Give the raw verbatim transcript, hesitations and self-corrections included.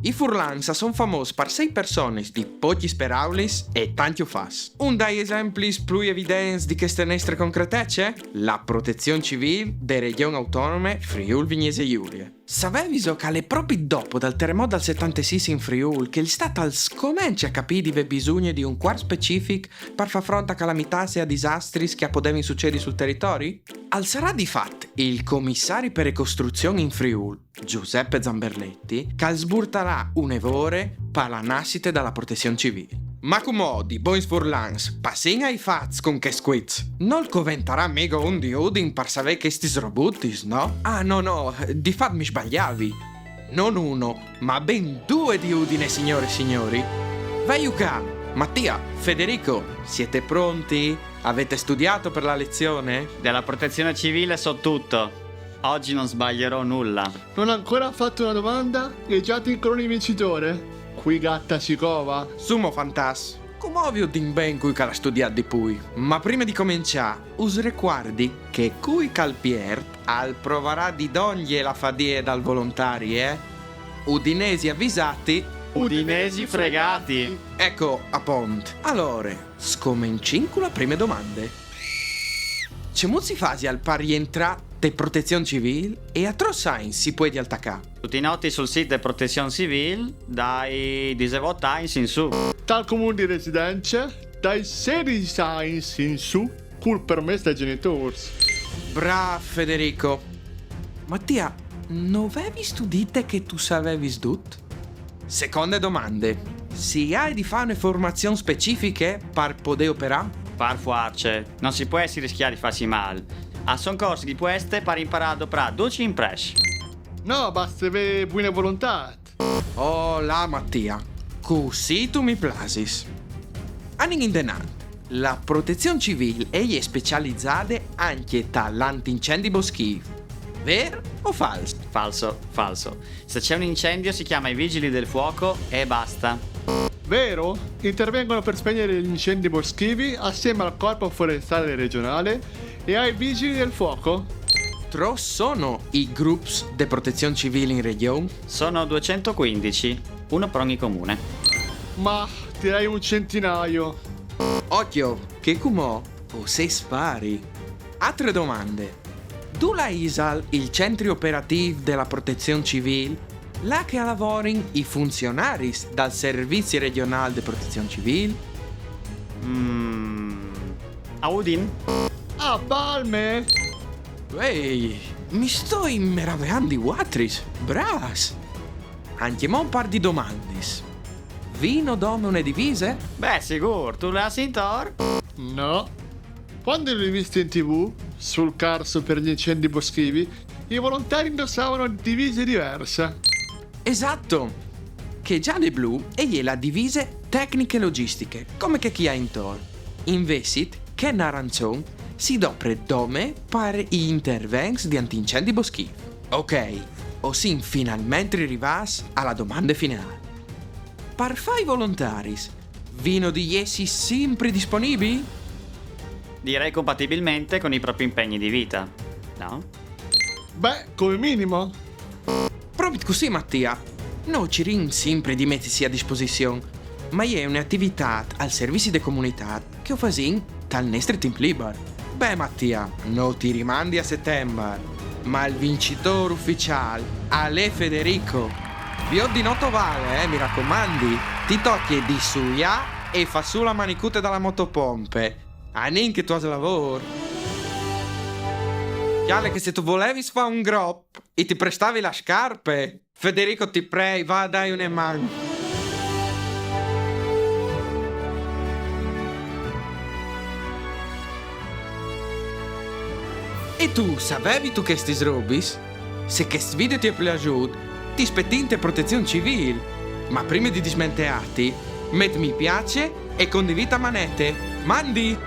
I furlans a son famôs par sei personis di pocjis peraulis e tancj ufâts. Un dai esemplis plui evidents di cheste nestre concretece? La Protezion Civîl de Regjon Autonome Friûl Vignesie Julie. Savêviso che al è propit dopo dal teremot dal setantesîs in Friûl che il Stât al scomence a capî di vê bisugne di un cuarp specific par fâ front a calamitâts e a disastris che a podevin sucedi sul teritori? Al sarà di fat il comissari pe ricostruzion in Friûl, Giuseppe Zamberletti, che al sburtarà une vore par la nassite da la Protezion Civîl. Ma cumò, di bogns furlans, passìn ai fats cun chescj quiz. Nol coventarà migo un di Udin par savê chestis robutis, no? Ah, no, no, di fat mi sbaliavi. Non uno, ma ben due di Udine, signore e signori. Vêju ca, Mattia, Federico, siete pronti? Avete studiato per la lezione? Della protezione civile so tutto. Oggi non sbaglierò nulla. Non ho ancora fatto una domanda e già ti incoroni vincitore. Qui gatta si cova. Su mo, fantâts. Cumò viodìn ben cui che al à studiât di plui. Ma prime di començâ, us recuardi che cui che al piert al provarà di dongje la fadie dal volontari, eh? Udinesi avisati. Udinesi fregati. Eco, apont. Alore, scomencìn cu la prime domande. Cemût si fasial par jentrâ te Protezion Civîl e a trops agns si puedial tacâ? Tu ti notis sul sît de Protezion Civîl dai disevot agns in sù. Tal comun di residence, dai sedis agns in sù, cul permès dai gjenitôrs. Brâf, Federico. Mattia, no vevistu dite che tu savevis dut? Seconde domande. Si ai di fâ une formazion specifiche par podê operâ? Par fuarce, non si pues riscjâ di fâsi mâl. A son corsi di pueste par imparâ a doprâ ducj i imprescj. No, baste vê buine volontât. Oh, là, Mattia. Cussì tu mi plasis. Anìn indenant. La Protezion Civîl e je specializade ancje tal antincendi boscîf. Vêr o fals? Falso, falso. Se c'è un incendio si chiama i vigili del fuoco e basta. Vero? Intervengono per spegnere gli incendi boschivi assieme al Corpo Forestale Regionale e ai Vigili del Fuoco. Trops sono i grups de Protezion Civîl in regjon? Sono duecentoquindici, uno per ogni comune. Ma direi un centinaio. Ocjo, che cumò o sês pari. Altre domande. Dulà isal il centri operatîf de la Protezion Civîl, là che a lavorin i funzionaris dal Servizi Regjonâl de Protezion Civîl? Mm, a Udin? A Palme! Ehi, mi sto imeraveant di vualtris, brâfs! Ancjemò un pâr di domandis. Vino dome une divise? Beh, sigûr, tu le âs intor? No. Quando li ho visti in T V, sul carso per gli incendi boschivi, i volontari indossavano divise diverse. Esatto! Chê giade blu e je la divise tecniche e logistiche, come chê che o ai intor. Invezit, chê in arançon si dopre dome par i intervents di antincendi boschivi. Ok, o sin finalmentri rivâts a la domande finâl. Par fâ i volontaris, vino di jessi simpri disponibii? Direi compatibilmente con i propri impegni di vita, no? Beh, come minimo. Propit cussì, Mattia. Nô cirìn simpri di metisi a disposizion, ma e je une ativitât al servizi de comunitât che o fasìn tal nestri timp libar. Beh, Mattia, no ti rimandi a setembar, ma il vincitôr uficiâl al è Federico. Viôt di no tovâle, eh, mi racomandi. Ti tocje di suiâ e fâ sù la manicute da la motopompe. Anìn che tu âs lavôr. Cjale che se tu volevis fâ un grop, i ti prestavi la scarpe. Federico, ti prei, va a dâi une man. E tu, savevistu chestis robis? Se chest video ti è plaçût, ti spietìn te Protezion Civîl. Ma prime di dismenteâti, met mi piace e condivît a manete. Mandi!